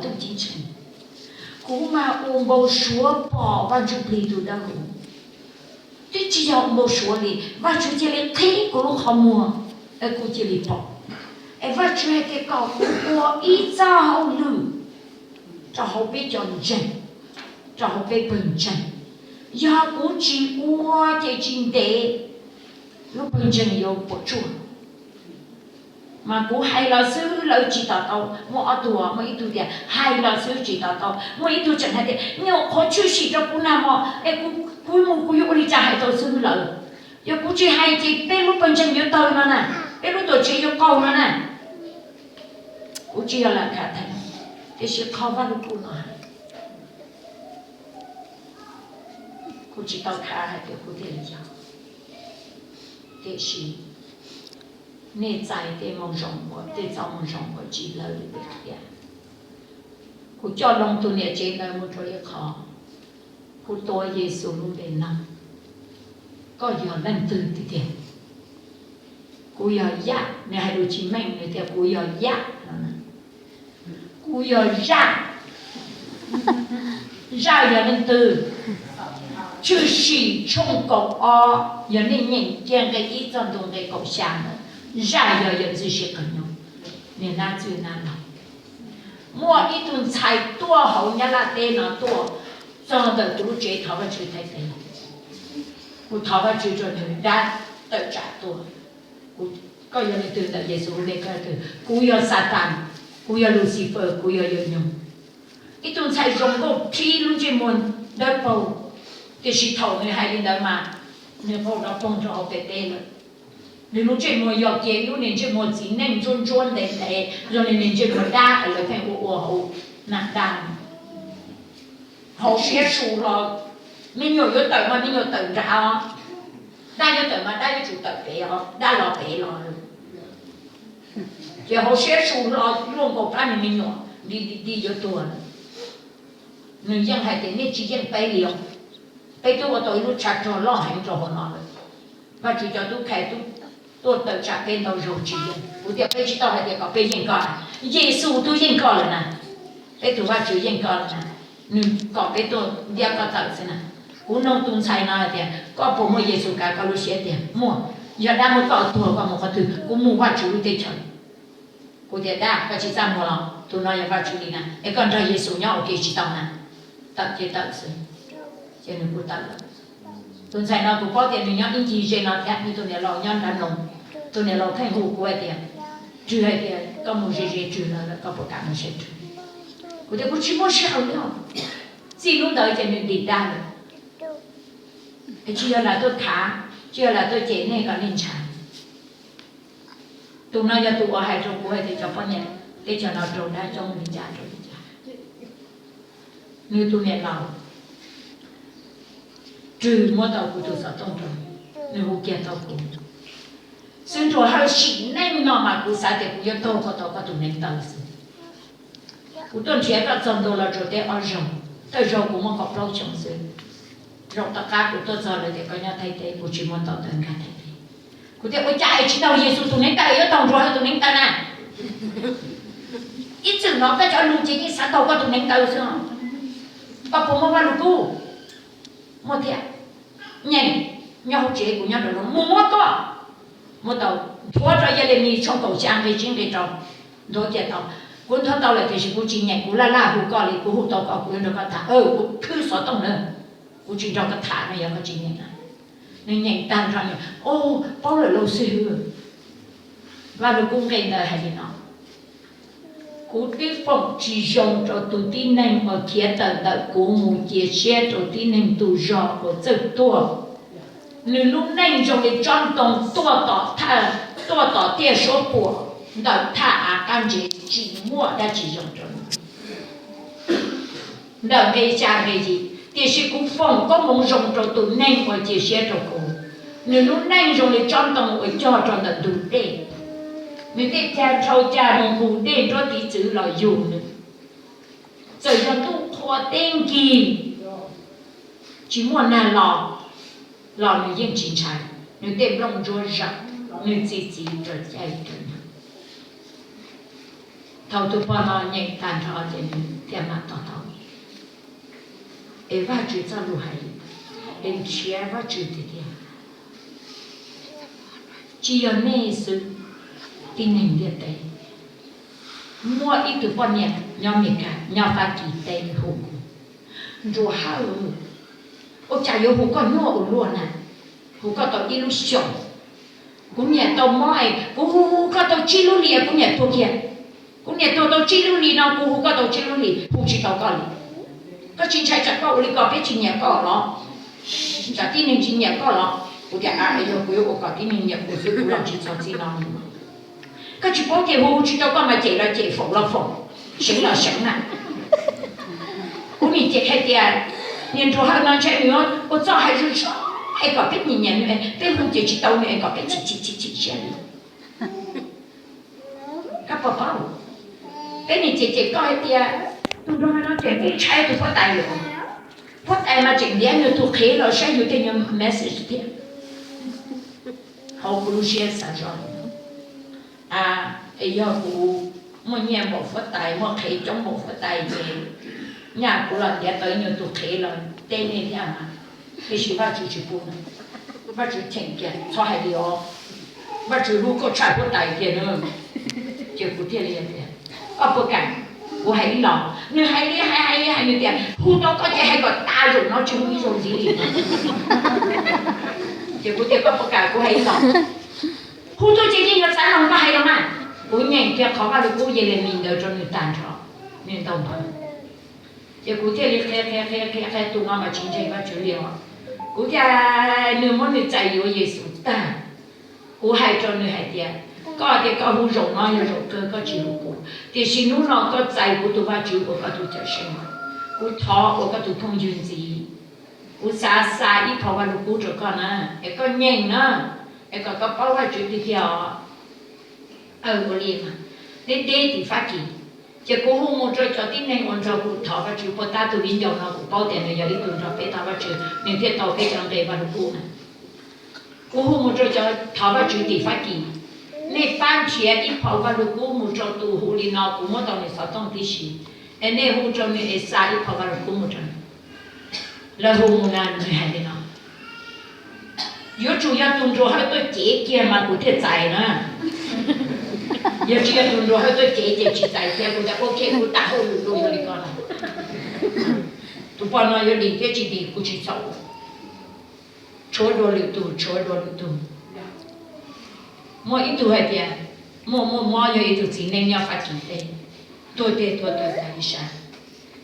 ntuj ceeb tsheej. Kuv mas ua npau suav pom Vaj Ntsujplig tus dawb huv. Twb tsis yog ua npau suav li, Vajtswv cia li qhib kuv lub qhov muag, es kuv cia li pom. Es Vajtswv hais tias kom kuv ua ib txoj hauj lwm rau hauv peb cov ntseeg, rau hauv peb pawg ntseeg. Yog kuv tsis ua ces tsis ntev lub pawg ntseeg yuav puas tsuaj. Mas kuv hais los xwb lawv tsis to taub. Muaj ob tug, muaj ib tug tias hais los xwb tsis to taub, muaj ib tug tseem hais tias nyuam qhuav tshwm sim rau kuv nag hmo es kuv mus kuv yuav ua li cas hais tau xwb lawm. Yog kuv tsis hais ces peb lub pawg ntseeg yuav tawg no na, peb lub tuam tsev yuav qaug no na. Kuv tsis yog lam khav theeb, tiam sis qhov Vaj Lug Kub no hais, kuv tsis tau khav hais tias kuv thiaj li yog. Tiam sis nej txais tej moo zoo uas, tej txoj moo zoo uas tsis lawv li peb qhia. Kuv coj loo tus niam tsev ntawd mus rau ib qho, kuv tuav Yexus lub npe no, koj yog leej twg tiag tiag? Kuv yog Yaj. Nws hais lus tsis meej, nws tias kuv yog Yaj no. Kuv yog Zaj. Zaj yog leej twg? Tshwm Sim tshooj kaum ob, yog nej nyeem kiag nqe ib txog ntu nqe kaum xya ntawd, Zaj yog yawm ntxwv sib qawm nyob, niag nab txwj nab laug. Muaj ib tug ntxhais tuaj hauv Nyab Laj teb no tuaj txog ntawm kuv lub tsev thov Vajtswv thaib tes. Kuv thov Vajtswv rau nws, dab tawm tsam tuaj. Koj yog leej twg ntawm Yexus lub npe koj yog twg? Kuv yog Xatas, kuv yog Luxifer, kuv yog yawm nyoog. Ib tug ntxhais zoo nkauj rhib lub ntsej muag dawb paug, tiam sis thaum nws hais li ntawd mas nws qaug rov poog rau hauv pem teb lawm. Nws lub ntsej muag yog kiag ib lub niag ntsej muag txiv neej ntsuab ntsuab ntev ntev zoo li niag ntsej muag dab es lawv pheej ua ua hauv nag dab. Hauv siab su los, me nyuam yuav tawm mas me nyuam tawm nrad os, dab yuav tawm mas dab yuav tsum tawm pem os, dab los pem los. Ces hauv siab su los luaj nkaus plab niag me nyuam, nti nti nti yuav tuag. Nws yeej hais tias nej tsis yeej peb li os, peb twb ua tau ib lub tshav rog loj heev rau hauv no lawm. Vajtswv cov tub qhe tuaj tawm tsam peb ntau zaug tsis yeej. Kuv tias peb tsis tau hais tias kom peb yeej koj, Yexus twb yeej koj lawm na. Peb tus Vajtswv yeej koj lawm na, nws kom peb tuaj ntiab koj tawm xwb na. Kuv nug tus ntxhais no hais tias koj puas muaj Yexus kav koj lub siab tiag? Muaj. Yog dab muab koj tuag koj mus qhov twg? Kuv mus Vajtswv lub teb chaws. Kuv tias dab, koj tsis txaj muag los? Tus no yog Vajtswv li na, es koj nrog Yexus nyob ua ke tsis tau na? Tawm ces tawm xwb, ces nws kuj tawm lawm. Tus ntxhais no kuv paub tias nws nyob ib ncig ze no thiab, nws tus niam laus nyob nram no. Tus niam laus pheej hu kuv hais tias, Rwg hais tias koj mus ze ze Rwg no lawm, koj puas kam mus saib Rwg? Kuv tias kuv tsis muaj sij hawm li os. Txij hnub ntawd ces nws dim dag lawm. Es tsis yog lam tuaj khav, tsis yog lam tuaj cem nej kom nej ntshai. Tus no yog tus uas hais rau kuv hais tias cov poj niam teb chaws no raug dab coob li cas raug li cas. Nws tus niam laus, Rwg muab tau kuv tus xov tooj rau, nws hu kiag tau kuv. Xib Nraug Hawj, sim neej no mas kuv xav tias kuv yuav taug koj tau koj tus neev taw xwb. Kuv tuaj nrhiav koj txog ntua los rau teb ob zaug, tej zaug kuv muaj kaum plaub xyoo xwb. Zaum tom qab kuv tuaj txog lawv tias koj nyob Thaib teb, kuv tsis muaj tau ntawv nkag Thaib teb. Kuv tias ua cas es tsis taug Yexus tus neev taw, yuav taug Nraug Hawj tus neev taw na? Ib txwm no koj cov lus ces yeej xav taug koj tus neev taw xwb. Koj puas muaj Vaj Lug Kub? Muaj thiab. Nyeem, nyob hauv tsev kuv nyob nraum no, mus muab koj. Muab tau, nthuav rau Yelemis tshooj kaum xya nqe tsib nqe rau. Nthuav kiag tau. Kuv nthuav tau lawm tiam sis kuv tsis nyeem, kuv laj laj hu koj li, kuv hu tau koj kuv yuav nrog koj tham, kuv khwb xov tooj na. Kuv tsis nrog koj tham no yog koj tsis nyeem na. Nws nyeem tag nrho nws, o, paub lawm lauj xib hwb. Vaj Lug Kub nqe ntawd hais li no: Kuv twb foom tsis zoo rau tus tib neeg uas khiav tawm ntawm kuv mus cia siab rau tib neeg tus zog uas txawj tuag. Nws lub neej zoo li tsob ntoo tuaj tom thaj, tuaj tom tiaj suab puam ntawm thaj av qab ntsev, tsis muaj dab tsi zoo rau nws. Ntawm nqe xya nqe yim, tiam sis kuv foom koob hmoov zoo rau tus neeg uas cia siab rau kuv. Nws lub neej zoo li tsob ntoo uas cog rau ntawm ntug dej. Nws tej cag dhau cag mus nqus dej nruab tiv txwv los yug nws. Txawm yog ntuj qhua teb nkig, tsis muaj nag los, los nws yeej tsis ntshai. Nws tej nplooj ntsuab zaum, nws txi txiv rau caij rau nyoog. Thaum tus pog no nyeem tag nrho ces nws thiaj mam to taub. Es Vajtswv txoj lus hais, es nrhiav Vajtswv tiag tiag, tsis yog nej xwb, tib neeg ntiaj teb. Muaj ib tug poj niam nyob Meskas, nyob Fab Kis teb hu kuv, Nruas Hawj, ua cas yuav hu koj nyuaj ua luaj na, hu koj tau ib lub xyoos. Kuv niam tau mob es kuv hu koj tau tsib lub hlis kuv niam tuag kiag. Kuv niam tuag tau tsib lub hlis no kuv hu koj tau tsib lub hlis hu tsis tau koj li. Koj tsis ntshai tsam koj ua li ko peb tsis nyiam koj los? Tsam tib neeg tsis nyiam koj los? Kuv tias, a, yog kuv yuav ua kom tib neeg nyiam kuv xwb kuv los tsis txog txij no li. Koj tsis paub tias hu tsis tau koj mas cem los cem, foom los foom, seev los seev na. Kuv nim cem hais tias, niag Nruas Hawj no ntshe nws ua txoj hais zoo zoo es kom peb nyiam nyiam nws, peb hu ces tsis tau nws es kom peb chim chim chim chim siab li. Koj puas paub? Peb nim cem cem koj hais tias tus Nruas Hawj no tseem tib tshaib tus huab tais lawm. Huab tais mas tseem ntiav nws tus qhev los saib yus tej nyuag message thiab. Hauv kuv lub siab xav zoj, es yog kuv muaj nyiaj npaum huab tais, muaj qhev coob npaum huab tais ces nyaj kuv los ntiav tau ib nyuag tus qhev los teb nej thiab mas. Tiam sis Vajtswv tsis pub na. Vajtswv cheem kiag, txhob hais li os. Vajtswv hlub koj tshaj huab tais kiag na. Ces kuv thiaj li tias, koj puas kam kuv hais ib los? Nws hais li hais hais li hais, nws tias hu tau koj ces hais kom tas zaum no tsis hu ib zaug ntxiv li. Ces kuv tias koj puas kam kuv hais ib los? Hu tuaj ces yeej yuav xav mloog koj hais los mas. Kuv nyeem kiag qhov Vaj Lug Kub Yelemis ntawd rau nws tag nrho, nws ntaus npawv. Ces kuv thiaj li qhia qhia qhia qhia qhia, tus no mas tsis ntseeg Vajtswv li os. Kuv thiaj, nws muab nws txais yuav Yexus tag. Kuv hais rau nws hais tias, koj tias koj hu zaum no yog zaum kawg koj tsis hlub kuv, tiam sis hnub no koj txais kuv tus Vajtswv ua koj tus Cawmseej, kuv thov ua koj tus phooj ywg ntxiv. Kuv xav xa ib phau Vaj Lug Kub rau koj na, es koj nyeem na, es kom koj paub Vajtswv tiag tiag os. Aw, ua li mas, deb deb tim Fab Kis. Ces kuv hu mus rau cov tib neeg uas nrog kuv thov Vajtswv, puag ta tus viv ncaus no kuv paub tias nws yog ib tug nrog peb thov Vajtswv, nws thiaj tau peb cov nqe Vaj Lug Kub na. Kuv hu mus rau cov thov Vajtswv tim Fab Kis, nej pab nrhiav ib phau Vaj Lug Kub mus rau tus hu li no, kuv muab tau nws xov tooj tib si, es nej hu rau nws es xa ib phau Vaj Lug Kub mus rau nws. Lawv hu mus na, nws hais li no, yuav tsum yog tus Nruas Hawj tuaj cev kiag mas kuv thiaj txais na. Yog tsis yog tus Nruas Hawj tuaj cev ces tsis txais thiab. Kuv tias ok, kuv tag hauj lwm lus yog li ko lawm. Tus pog no yuav dim thiab tsis dim kuv tsis txhaum. Tshuav dua lwm tus, tshuav dua lwm tus. Muaj ib tug hais tias, muaj muaj mob yog ib tug txiv neej nyob Fab Kis teb, tuag teg tuag tawm tas ib sab.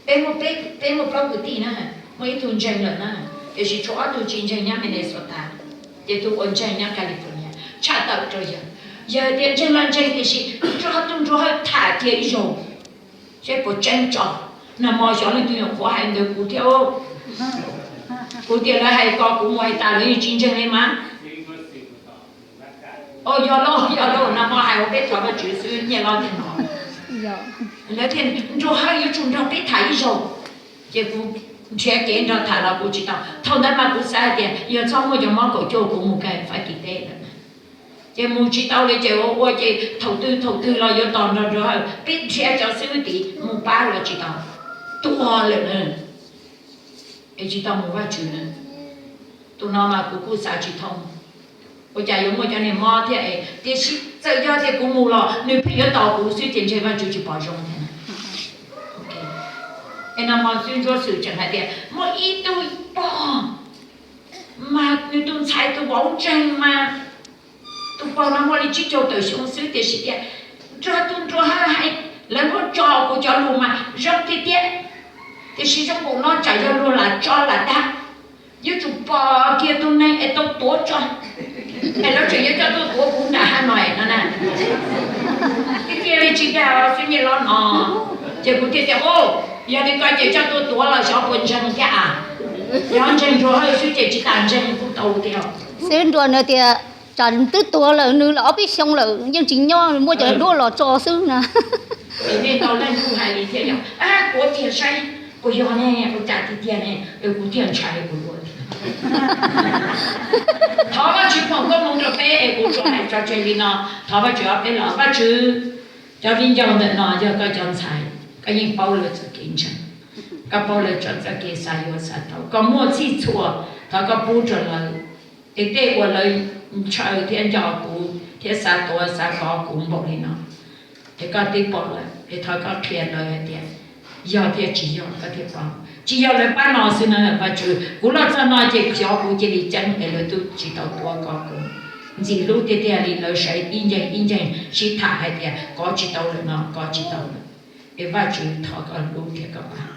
Peb muaj, peb muaj plaub kwv tij na, muaj ib tug ntseeg lawm na, tiam sis tshuav ob tug tsis ntseeg nyob Minnesota, ces tus uas ntseeg nyob California tshaj tawm rau yawg. Yawg tias ntseeg los ntseeg tiam sis nrog tus Nruas Hawj tham kiag ib zaug seb puas tseeb tso. Nag hmo xyov leej twg nyuam qhuav hais ntawd kuv thiab. Kuv tias lawv hais ko kuv mus hais tas lawv yeej tsis ntseeg li mas. Yog lauj, yog lauj, nag hmo hais ua peb thov Vajtswv xwb nyiaj lob nyiaj no. Lawv tias Nruas Hawj yuav tsum nrog peb tham ib zaug. Ces kuv nrhiav kev nrog tham los kuv tsis tau. Thaum ntawd mas kuv xav hais tias yog txhob muaj cov mob kaum cuaj kuv mus kawg Fab Kis teb lawm. Ces mus tsis tau li ces ua ua ces thaum twg thaum twg los yuav tos nrog Nruas Hawj, peb nrhiav cov xib hwb tid mus pab los tsis tau, tuag lawm na. Es tsis tau mus Vajtswv na. Tus no mas kuv kuj xav tsis thoob, ua cas yuav muaj cov niag mob thiab es, tiam sis txawm yog tias kuv mus los nws pheej yuav tos kuv xwb ces ntshe Vajtswv tsis pom zoo thiab. Es nag hmo xwb Ntsuab Xwm tseem hais tias muaj ib tug pog mas nws tus ntxhais tus vauv ntseeg mas, tus pog no muaj li tsib caug tawm xyoo xwb tiam sis tias nrog tus Nruas Hawj hais, lawv muab tso kuv cov lus mas zoo tiag tiag, tiam sis zoo npaum no tsam yog luag lam tso lam dag, yuav tsum pom kiag tus neeg es tau tuav tso, es lawv tseem yuav coj tuaj tuav kuv nram hav no no na. Tiag tiag li tsis dag xwb nyiaj lob no. Ces kuv thiaj tias, o, yog li ko ces coj tuaj tuav los xyov puas ntseeg thiab a. Yog ntseeg Nruas Hawj xwb ces tsis tas ntseeg kuj tau tiag. Xib hwb Nruas nws tias tsam twb tuag lawm nws los ob peb xyoo lawm yeej tsis nyob, muaj cov duab los tso xwb na. Es nej ntau leej kuj hais li thiab yog, tuav kiag saib puas yog ne, ua cas tiag tiag ne, es kuv thiaj ntshai kuv luag tiag. Thov Vajtswv foom koob hmoov rau peb es kuv tsuas hais tso tseg li no, thov Vajtswv ob peb los Vajtswv Cov viv ncaus ntawm no yog koj cov ntxhais, koj yeej paub lawv txoj kev ntseeg, koj paub lawv txoj kev xav yuav xav tau, koj muaj txhij txhua, thov koj pub rau lawv. Es tej uas lawv ntshaw thiab nco kuv thiab xav tuav xav kov kuv npaum li no, es koj twb pom lawm, es thov koj qhia lawv hais tias yog thiab tsis yog koj thiaj pom. Tsis yog lawv pab no xwb na Vajtswv, kuv los txog no ces xyov kuv cia li ceeb es lawv twb tsis tau tuav kov kuv. Ntxim hlub tiag tiag li lawv sawv ib nceeg ib nceeg sib tham hais tias kov tsis tau lawm no, kov tsis tau lawm. Es Vajtswv thov koj hlub thiab koj pab.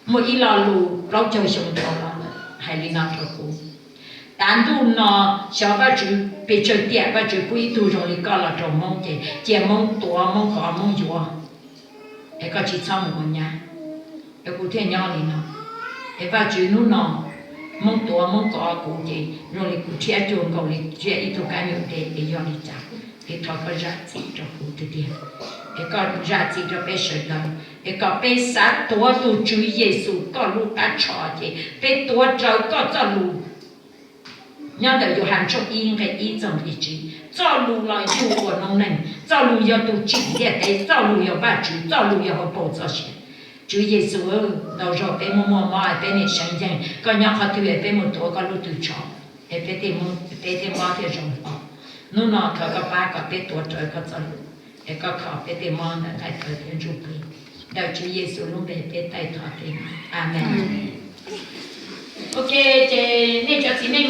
Muaj ib lo lus plaub caug xyoo dhau los lawm hais li no rau kuv: Tav ntuj no xyov Vajtswv pes tsawg tiam Vajtswv pub ib tug zoo li koj los rau Hmoob ces cia Hmoob tuav Hmoob kov Hmoob yuav, es koj tsis txhob mus ua nyab. Es kuv thiaj nyob li no. Es Vajtswv hnub no Hmoob tuav Hmoob kov kuv ces zoo li kuv rhiab cuag nkaus li rhiab ib tug kab nyuam ntej es yog li cas, es thov koj zam txim rau kuv tiag tiag. Es koj zam txim rau peb sawv daws, es kom peb xav tuav tus Tswv Yexus koj lub qab tsho ces peb tuav rawv koj txoj lus. Nyob ntawm Yauhas tshooj ib nqe ib txog nqe tsib, txoj lus los yug ua noob neej, txoj lus yog tus tsim ntiaj teb, txoj lus yog Vajtswv, txoj lus yog hauv paus txoj sia. Tswv Yexus, ntau zaug peb muaj muaj mob es peb niaj seev nceeg, koj nyob qhov twg es peb mus tuav koj lub tw tsho, es peb tej mob thiaj zoo hlo. Hnub no thov koj pab kom peb tuav rawv koj txoj lus, es koj kho peb tej mob ntawm nqaij tawv thiab ntsuj plig. Ntawm Tswv Yexus lub npe peb taij thov tias, Amees. Ok, ces nej cov txiv neej